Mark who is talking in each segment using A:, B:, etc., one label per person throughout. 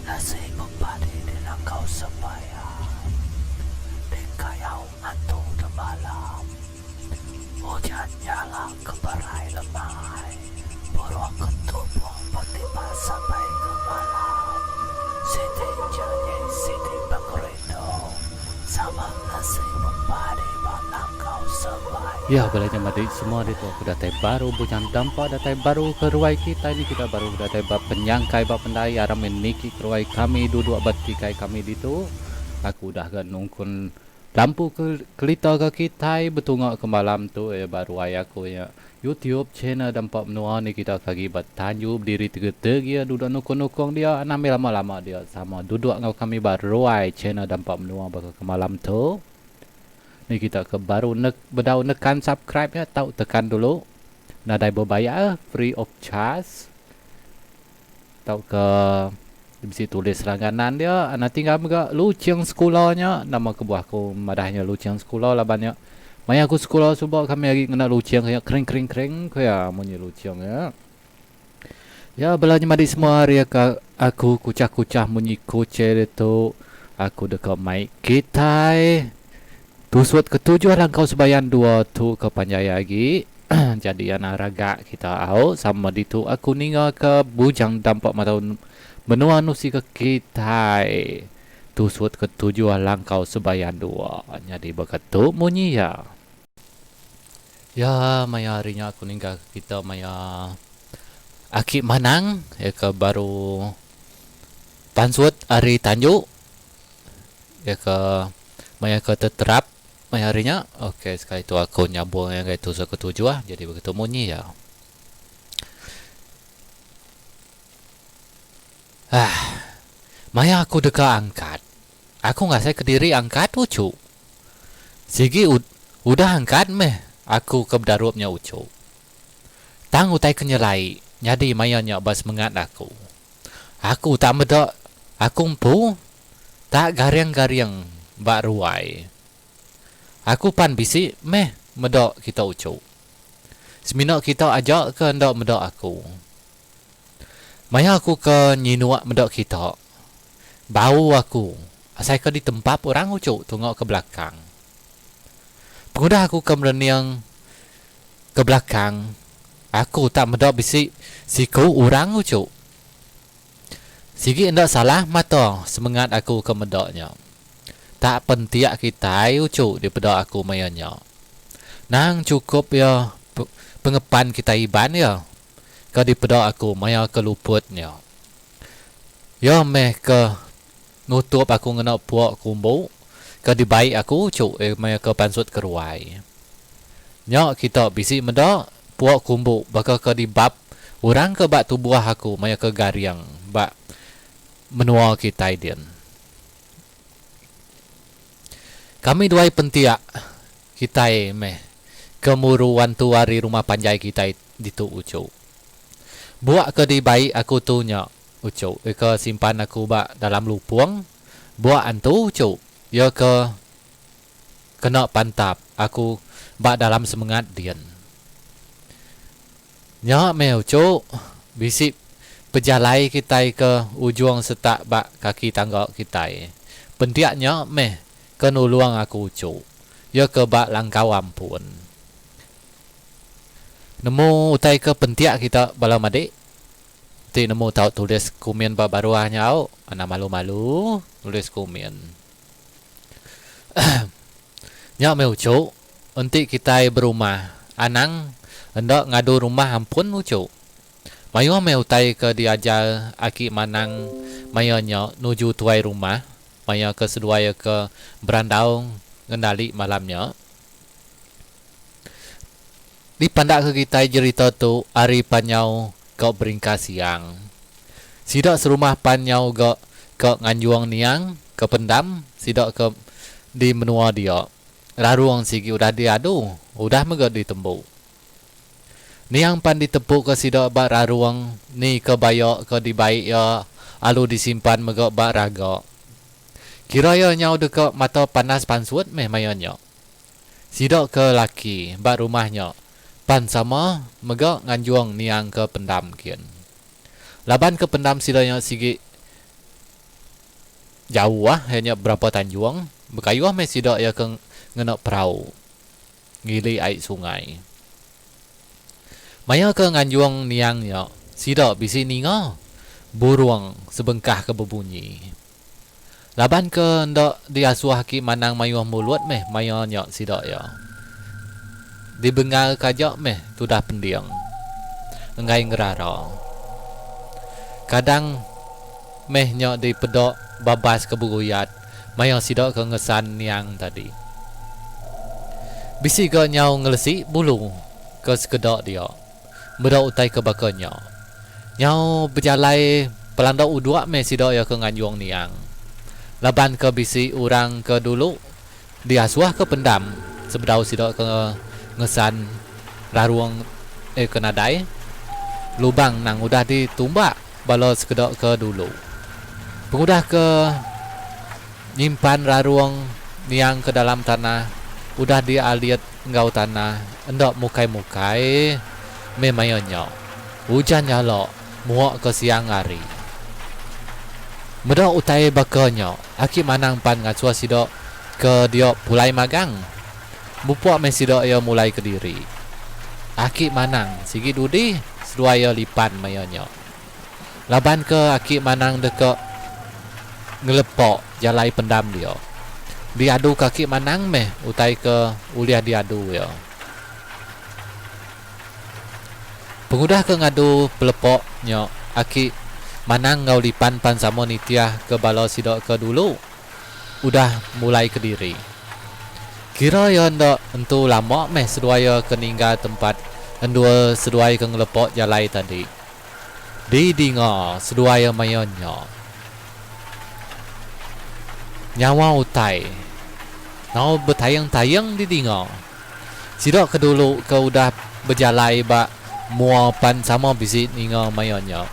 A: Nasi bepadi di langkau sembahyang Di kayau antu demalam Ujan nyala keberai lemai Burung ketupung betimbal sampai ke malam Siti nyanyi siti pengerindu Sama nasi bepadi ba langkau sembahyang.
B: Ya bala nya madi semua ditu aku datai baru bujang dampa datai baru ke ruai kitai ni kita baru datai ba penyangkai ba pendai aram meh niki ke ruai kami duduk ba tikai kami ditu aku udah ga nungkun lampu ke kelita ke kitai betunga ke malam tu eh ba ruai aku nya youtube channel dampa menua ni kita ke agi ba tanju bediri tege tege duduk nukung nukung dia anang meh lama lama dia sama duduk enggau kami ba ruai channel dampa menua baka ke malam tu. Ni kita ke baru ne bedau nekan subscribe nya tau tekan dulu. Nadai bebayar free of charge. Tauka bisi tulis langganan dia anang tinggal mega luching sekula nya nama kebuah aku madah nya luching sekula laban nya maya aku sekula suba kami agi ngena luching nya kering kering kering ku iya munyi luching nya. Ya bala nyemadi semua ari ka aku kuchah kuchah munyi kuche ditu aku deka mai kitai tusut ketujuh langkau sebayan dua tu ke panjai agi jadi anang ragak kita au sama ditu aku ninga ka bujang dampa matau menua nusi ke kitai tusut ketujuh langkau sebayan dua nyadi baka tu munyi iya. Ya maya hari nya aku ninggal ke kita maya aki manang iya ke baru pansut ari tanju iya ke maya ke teterap maya hari nya ok sekali tu aku nyambung ngagai tusut ke tujuh jadi begitu munyi iya. Aah maya aku deka angkat aku ngasai kediri angkat uchu. Sigi udah angkat meh aku ke bedarup nya uchu. Tang utai ke nyelai nyadi maya nya ba semengat aku. Aku tak meda aku empu tak garing-garing ba ruai. Aku pan bisi meh meda kita uchu. Semina kita aja ke enda meda aku. Maya aku ke nyinuk meda kita, bau aku asai ke ditempap orang uchu tunga ke belakang. Pengudah aku ke merening ke belakang, aku tak meda bisi siku orang uchu. Sigi enda salah mata semengat aku ke meda nya. Tak pentik kitai uchu dipeda aku maya nya. Nang chukup iya pengepan kitai Iban iya. Ke dipeda aku maya ke luput nya. Iya meh ke nutup aku ngena pua kumbu ke dibai aku uchu maya ke pansut ke ruai. Nya kita bisi meda pua kumbu baka ke dibap orang ke ba tubuh aku maya ke garing ba menua kitai din. Kami duai pentik kitai meh ke muru antu ari rumah panjai kitai ditu uchu. Buak ke dibai aku tu nya uchu ke simpan aku ba dalam lupung buak antu uchu iya ke kena pantap aku ba dalam semengat din. Nya meh uchu bisi pejalai kitai ke ujung setak ba kaki tangga kitai. Pentik nya meh ke nulung aku uchu iya ke ba langkau ampun. Nemu utai ke pentik kita bala madik. Enti nemu tau tulis kumin ba baruh nya au. Anang malu-malu nulis kumin. Nya meh uchu enti kitai berumah anang enda ngadu rumah ampun uchu. Mayuh meh utai ke diajar aki manang maya nya nuju tuai rumah maya ke seduai ke berandau ngendali malam nya. Dipandakka kitai jerita tu ari pan nyau ka beringkas siang. Sida serumah pan nyau ga ka nganjung niang ke pendam sida ke di menua dia. Rarung sigi udah diadu, udah mega ditembu. Niang pan ditepuka sida ba rarung ni ke baya ke dibai iya alu disimpan mega ba raga. Kira iya nyau deka mata panas pansut meh maya nya. Sida ke laki ba rumah nya pan sama mega nganjung niang ke pendam kin. Laban ke pendam sida nya sigi. jauh iya nya berapa tanjung bekayuh meh sida iya ke ngena perau ngili ai sungai. Maya ke nganjung niang nya sida bisi ninga burung sebengkah ke bebunyi. Laban ke enda diasuh aki manang mayuh mulut meh maya nya sida iya. Dibengar ke aja meh tudah pending. Enggai ngerara. Kadang meh nya dipeda babas ke beruyat maya sida ke ngesan niang tadi. Bisi ga nyau ngelesi bulu ke sekeda dia. Meda utai ke baka nya. Nyau bejalai pelanda uduk meh sida iya ke nganjung niang. Laban ke bisi orang ke dulu diasuh ke pendam sebedau sida ke ngesan rarung eh ke nadai lubang nang udah ditumbak bala sekeda ke dulu. Pengudah ke nyimpan rarung niang ke dalam tanah udah dialit enggau tanah enda mukai-mukai meh maya nya. Ujan nyala muak ke siang hari. Meda utai baka nya, aki manang pan ngasuh sida ke dia pulai magang. Mupuk meh sida iya mulai kediri. Aki manang sigi dudi seduai iya lipan maya nya. Laban ke aki manang deka ngelepa jalai pendam dia. Diadu ke aki manang meh utai ke ulih diadu iya. Pengudah ke ngadu pelepa nya, aki manang enggau lipan pan sama nitih ke bala sida ke dulu udah mulai kediri. Kira iya enda entu lama meh seduai iya ke ninggal tempat endur seduai ke ngelepa jalai tadi. Didinga seduai iya maya nya. Nyawa utai enggau betaying-taying didinga. Sida ke dulu ke udah bejalai ba mua pan sama bisi ninga maya nya.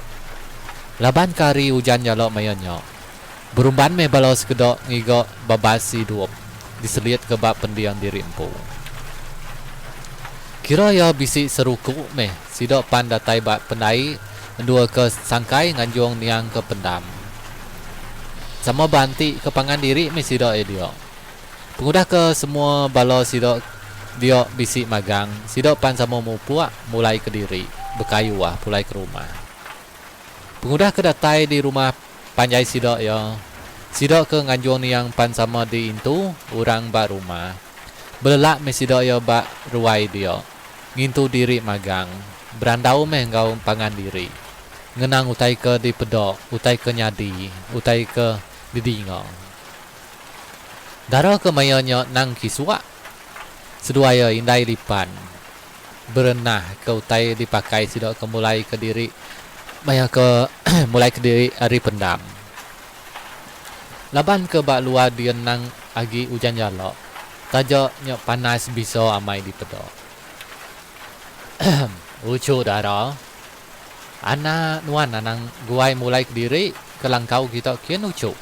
B: Laban ke hari ujan jala maya nya. Berumban meh bala sekeda ngiga babas idup diselitka ba pending diri empu. Kira iya bisi seruku meh sida pan datai ba pendai endur ke sangkai nganjung niang ke pendam. Sama ba enti ke pangan diri meh sida iya dia. Pengudah ke semua bala sida dia bisi magang, sida pan sama mupuk mulai kediri bekayu ah pulai ke rumah. Pengudah ke datai di rumah panjai sida iya, sida ke nganjung niang pan sama diintu orang ba rumah. Belelak meh sida iya ba ruai dia, ngintu diri magang, berandau meh enggau pangan diri, ngenang utai ke dipeda, utai ke nyadi, utai ke didinga. Dara ke maya nya nang kisuk, seduai iya indai lipan. Berenah ke utai dipakai sida ke mulai ke diri maya ke mulai ke diri ari pendam. Laban ke ba luar din nang agi ujan jala taja nya panas bisa amai dipeda. Uchu dara, anak nuan anang guai mulai kediri ke langkau kita kin uchu.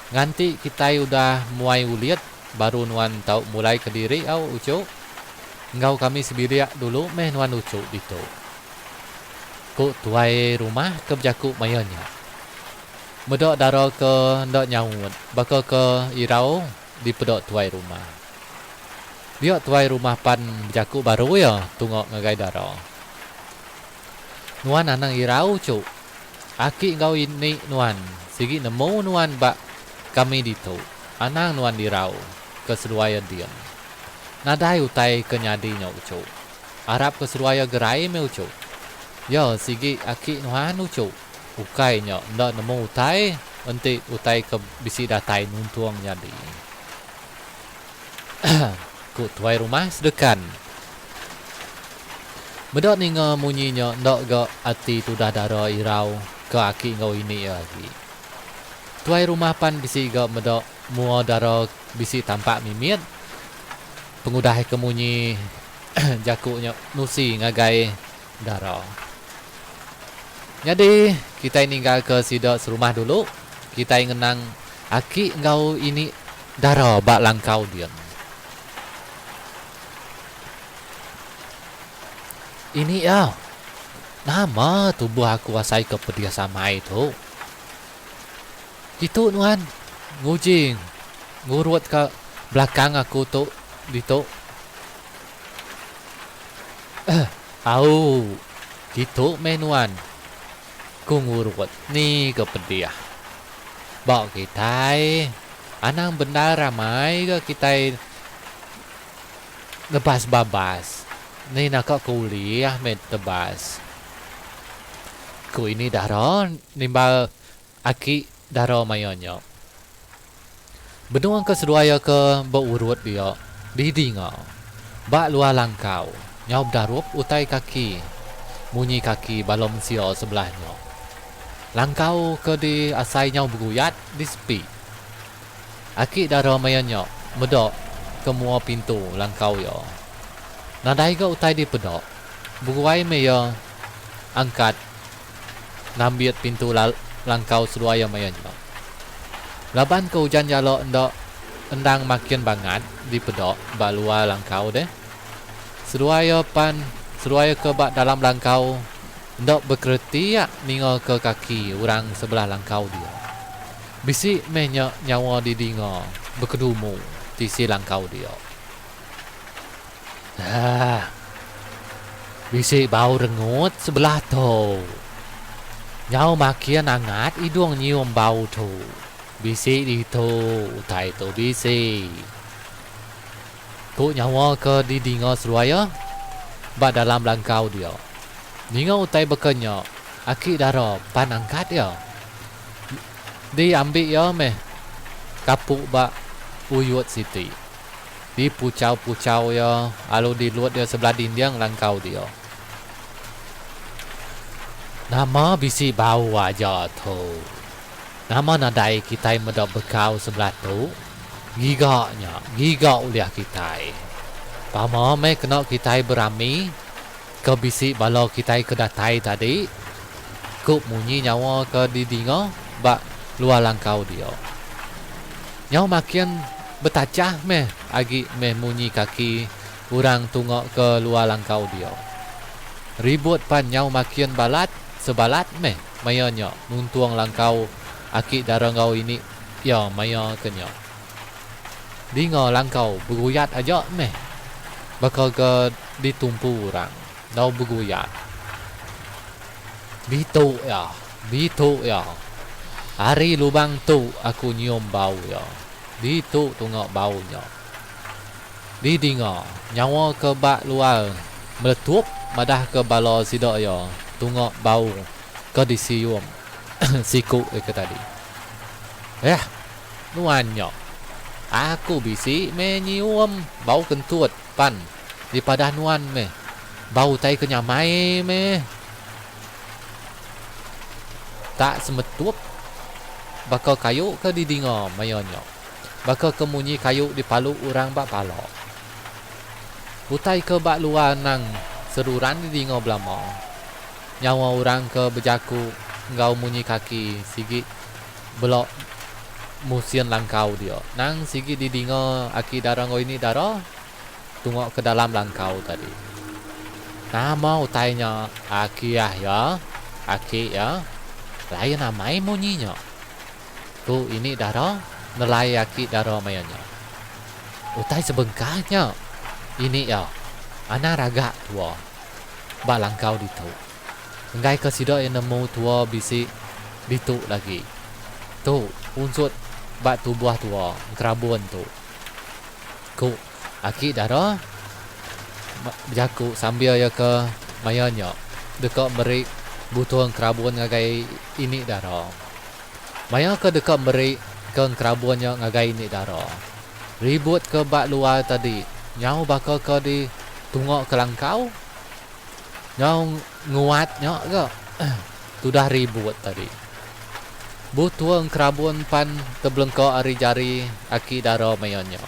B: Nganti kitai udah muai ulit Baru nuan tau mulai kediri au uchu. Enggau kami sebilik dulu meh nuan uchu ditu. Ku tuai rumah ke bejaku maya nya. Meda dara ke enda nyaut baka ke irau dipeda tuai rumah. Dia tuai rumah pan bejaku baru iya tunga ngagai dara. Nuan anang irau uchu. Aki enggau ini nuan sigi nemu nuan ba kami ditu. Anang nuan dirau ke seduai iya din. Nadai utai ke nyadi nya uchu. Arap ke seduai iya gerai meh uchu. Ya sigi aki nuan uchu. Ukai nya enda nemu utai enti utai ke bisi datai nuntung nyadi. Ku tuai rumah sedekan. Meda ninga munyi nya enda ga ati tudah dara irau ke aki enggau ini iya agi. Tuai rumah pan bisi ga meda mua dara bisi tampak mimit pengudah ke munyi jaku nya nusi ngagai dara. Nyadi kitai ninggalka sida serumah dulu kitai ngenang aki enggau ini dara ba langkau din. Ini iya. Nama tubuh aku asai ke pedis amai tu. Kitu nuan. nguji ngurut ka belakang aku tu ditu. Eh, au, kitu meh nuan. Ku ngurut ni ga pedih. Ba kitai, anang bendar amai ga kitai nebas babas. Ni naka ke ulih meh tebas. Ku ini dara nimbal aki dara maya nya. Benung ke seduai iya ke beurut dia didinga ba luar langkau nyau bedarup utai kaki munyi kaki bala mensia sebelah nya. Langkau ke di asai nyau beguyat di sepi. Aki dara maya nya meda ke mua pintu langkau iya. Nadai ga utai dipeda. Beguai meh iya angkat nambit pintu langkau seduai iya maya nya. Laban ke ujan jala enda endang makin bangat dipeda ba luar langkau deh. Seduai iya pan seduai iya ke ba dalam langkau enda bekereti ninga ke kaki orang sebelah langkau dia. Bisi meh nya nyawa didinga bekedumu tisi langkau dia. Haa. Bisi bau rengut sebelah tu. Nyau makin angat idung nyium bau tu. Bisi ditu utai tu bisi. Ku nyawa ke didinga seduai iya ba dalam langkau dia. Ninga utai baka nya, aki dara pan angkat iya. Diambi iya meh kapuk ba uyut siti. Dipuchau-puchau iya alu dilut iya sebelah dinding langkau dia. Nama bisi bau aja tu. Nama nadai kitai meda bekau sebelah tu? Giga nya, giga ulih kitai. Pama meh kena kitai berami ke bisi bala kitai ke datai tadi, ku munyi nyawa ke didinga ba luar langkau dia. Nyau makin betachah meh agi meh munyi kaki orang tunga ke luar langkau dia. Ribut pan nyau makin balat sebalat meh maya nya nuntung langkau aki dara enggau ini iya maya ke nya. Dinga langkau beguyat aja meh baka ke ditumpu orang enggau beguyat. Ditu iya, ditu iya. Ari lubang tu aku nyium bau iya. Ditu tunga bau nya. Didinga nyawa ke ba luar meletup madahka bala sida iya tunga bau ke disium siku iya ke tadi. Eh, nuan nya. Aku bisi meh nyium bau kentut pan dipadah nuan meh. Bau utai ke nyamai meh. Tak semetup baka kayu ke didinga maya nya. Baka ke munyi kayu dipalu orang ba pala. Utai ke ba luar nang seruran didinga belama. Nyawa orang ke bejaku enggau munyi kaki sigi bela musin langkau dia. Nang sigi didinga aki dara enggau ini dara tunga ke dalam langkau tadi. Nama utai nya aki ah iya, aki iya lain amai munyi nya. Ku ini dara nelai aki dara maya nya. Utai sebengkah nya ini iya anang ragak tua ba langkau ditu. Enggaika sida iya nemu tua bisi ditu lagi. Tu unsut ba tubuh tua engkerabun tu. Ku aki dara bejaku sambil iya ke maya nya deka meri butung engkerabun ngagai ini dara. Maya ke deka meri ke engkerabun nya ngagai ini dara. Ribut ke ba luar tadi nyau baka ke di tunga ke langkau. Nyau nguat nya ga tudah ribut tadi. Butung engkerabun pan tebelengka ari jari aki dara maya nya.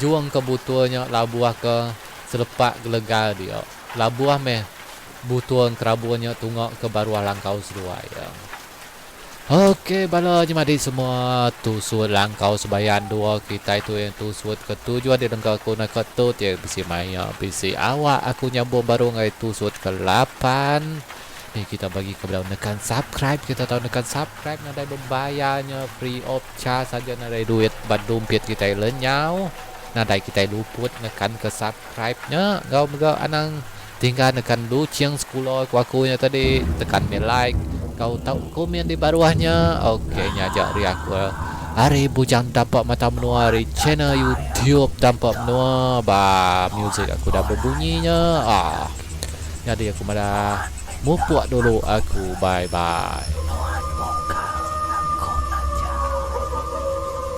B: Jung ke butul nya labuh ke selepak gelegar dia. Labuh meh butung engkerabun nya tunga ke baruh langkau seduai iya. Ok bala nyemadi semua tusut langkau sebayan dua kitai tu yang tusut ke tujuh di lengka aku naka tu ti bisi maya bisi awak aku nyambung baru ngagai tusut ke lapan. Ni kita bagi ke bedau nekan subscribe kita tau nekan subscribe nadai bebayar nya free of charge aja nadai duit ba dumpit kitai lenyau nadai kitai luput nekan ke subscribe nya enggau mega anang tinggal nekan lucing sekula ku aku nya tadi tekan meh like enggau tau komen di baruh nya ok nya aja ari aku ari Bujang Dampa Mata Menua ari channel YouTube Dampa Menua ba music aku dah bebunyi nya ah. Nyadi aku madah mupuk dulu aku bye bye.
A: Nuan mungkal aku ngajar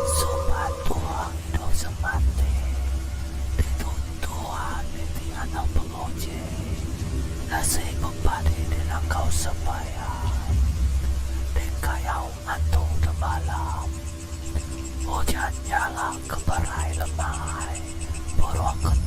A: Suba tua ngidup semati Ditu tua niti anau penguji Nasi bepadi di langkau sembayan Dikayau antu demalam Ujan nyala keberai lemai Burung ketu.